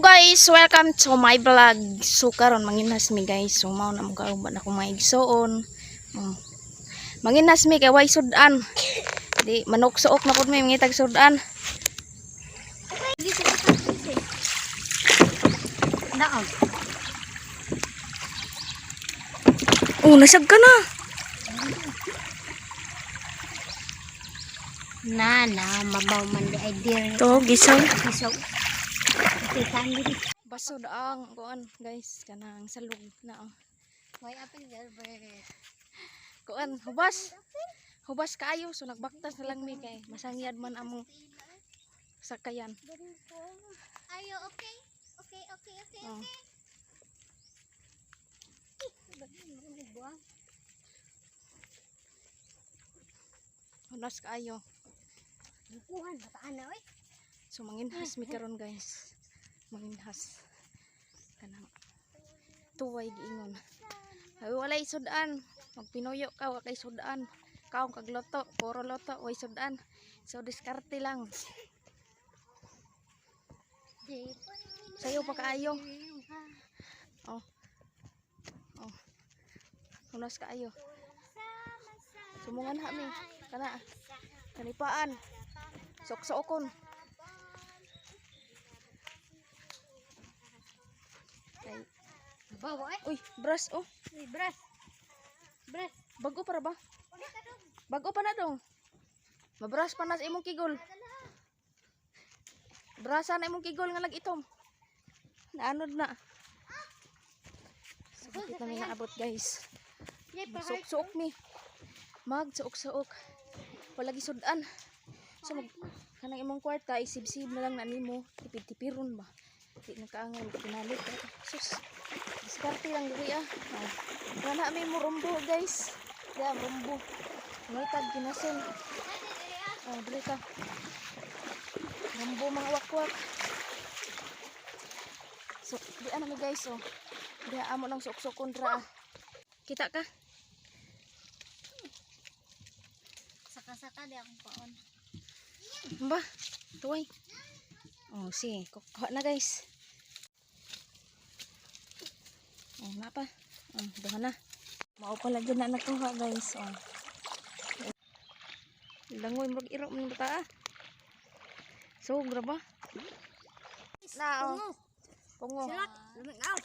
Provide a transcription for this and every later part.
Guys, welcome to my vlog. So karon manginhas mi, guys. So mao na mo kauban ako mga igsoon. Oh. Manginhas mi kay way sudan. Di manok suok na pud mi mangitag sudan. Naon. Oh, nasag ka na. Na na mabaw man di ay dir. To gisaw. Isaw. Kita diri. Baso ang kuan, guys, kanang salog na oh. Way apil Albert. Kuan hubas. Hubas kaayo, so nagbaktas na lang mi kay masangyad man among sakayan. Ayo, okay. Okay. Oh. Hulas kaayo. Bukuhan bataan na oy. So manginhas mi karon, guys. Manginhas. Kanang tuway giingon. Ay walay sudan. Magpinuyo ka wa kay sudan. Kaon kag loto, puro loto, way sudan. So diskarte lang. Sayo pa kaayo. Oh. Oh. Hulas kaayo. Sumungan ha mi. Kana. Kanipaan. Sok-sokon. Kay Bawa ay. Uy, brush oh. Uy, bras. Bras. Bago para ba? Bago pa na dong. Mabrush pa na sa imong kigol. Brasa na imong kigol nga nag-itom. Naanod na. So, kapit na mi naabot, guys. Suok-suok mi. Magsuok-suok. Wala gisudan. So mag kanang imong kwarta isibsib na lang na nimo, tipid-tipiron ba. Di na kaangol pinalit. Sus. Diskarte lang diri ah. Oh. Wala mi mo rumbo, guys. Da rumbo. Ngitag ginasin. Oh, diri ka. Rumbo mga wakwak. So, di ano mi, guys, oh. Di amo nang suok-suokon dra. Ah. Kita ka? Saka-saka di akong paon. Ba? Tuway. Oh, sige. Kuha na, guys. Oh, na pa. Oh, duha na. Mao pala dyan na nakuha, guys. Oh. Langoy, murag iro man bata ah. So, graba. Na, oh. Pungo. Lamig aw.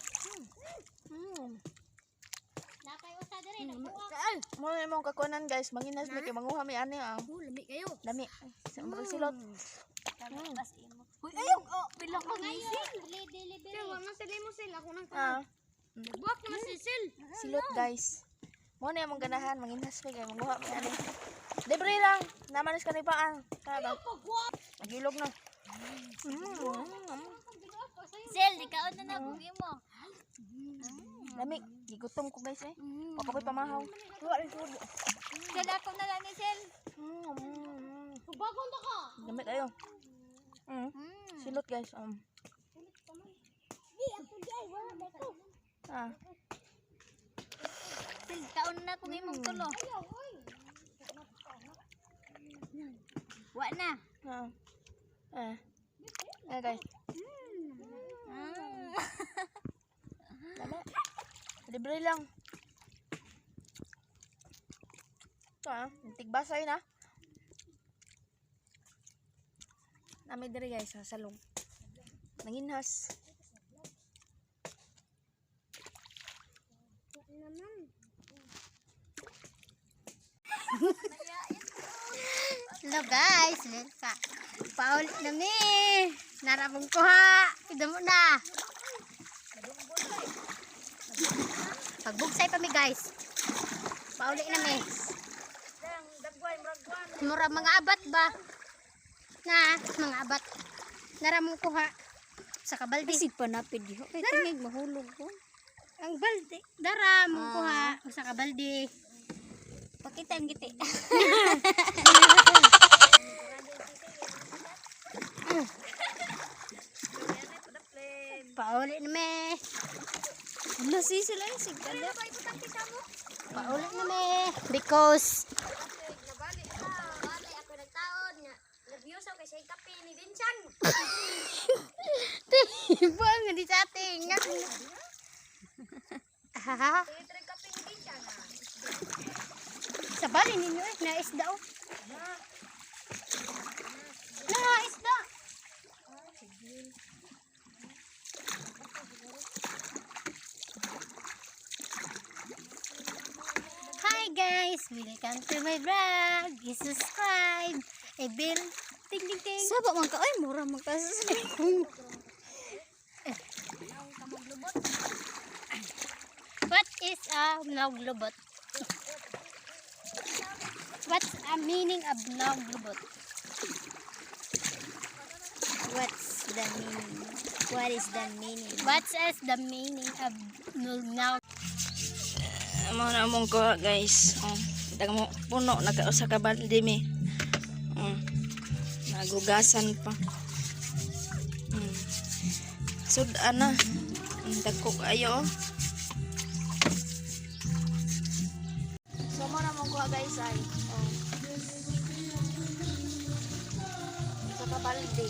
Napay usa diri nakuha. Mo na imong kakuanan, guys. Manginas mi kay manguha mi ani ah. Oh, lamig kayo. Lami. Sa murag silot. Uy, ayaw. Oh, pila ko gisil. Delivery. Wala sila mo sila ako nang Ah. Buwak naman si Sil. Silot, guys. Mo na imong ganahan, manginhas mi kay manguha mi ani. Libre lang. Naman is kanipaan. Kana ba? Magilog na. Sil, di kaon na na kung imo. Lami, gigutom ko, guys eh. Wa pa ko'y pamahaw. Sil, ako na lang ni Sil. Bagon ta ka. Lami kayo. Silot, guys. Di ako di ay wala ko. Ah. Sil, kaon na kung imong tulo. Wa na. Ah. Eh. Eh, guys. Lami. Libre lang. Ito ah, tigbasay na. Nami diri, guys, sa salong. Nanginhas. Hello guys, pa. Paulit na mi. Naramong kuha. Ida mo na. Pagbugsay pa mi, guys. Paulit na mi. Mura mga abat ba? Na, mga abat. Naramong kuha. Sa kabaldi. Bisig pa napid diho. Kay tingig mahulog ko. Ang balde. Dara mong kuha. Sa kabaldi. Pakita ang giti. Paulit na mi. Ano si sila sig dala. Paulit na mi. Because Kasi kape ni Dinsan. Tiba nga di sa ating. Sa bali ninyo eh, naisda oh. Naisda. Hi guys! Welcome to my vlog! I-subscribe! I-bell! Ting ting ting! Saba man ka ay mura man ka. What is a naglubot? What's a meaning of naglubot? What's the meaning? What is the meaning? What is the meaning of nag? Mao na among kuha, guys. Oh, dag mo puno nagkausa ka balde mi. Oh, nagugasan pa. Sud-an na. Ang dagko kayo. Oh. So mao na among kuha, guys, ay. Oh. Sa ka balde.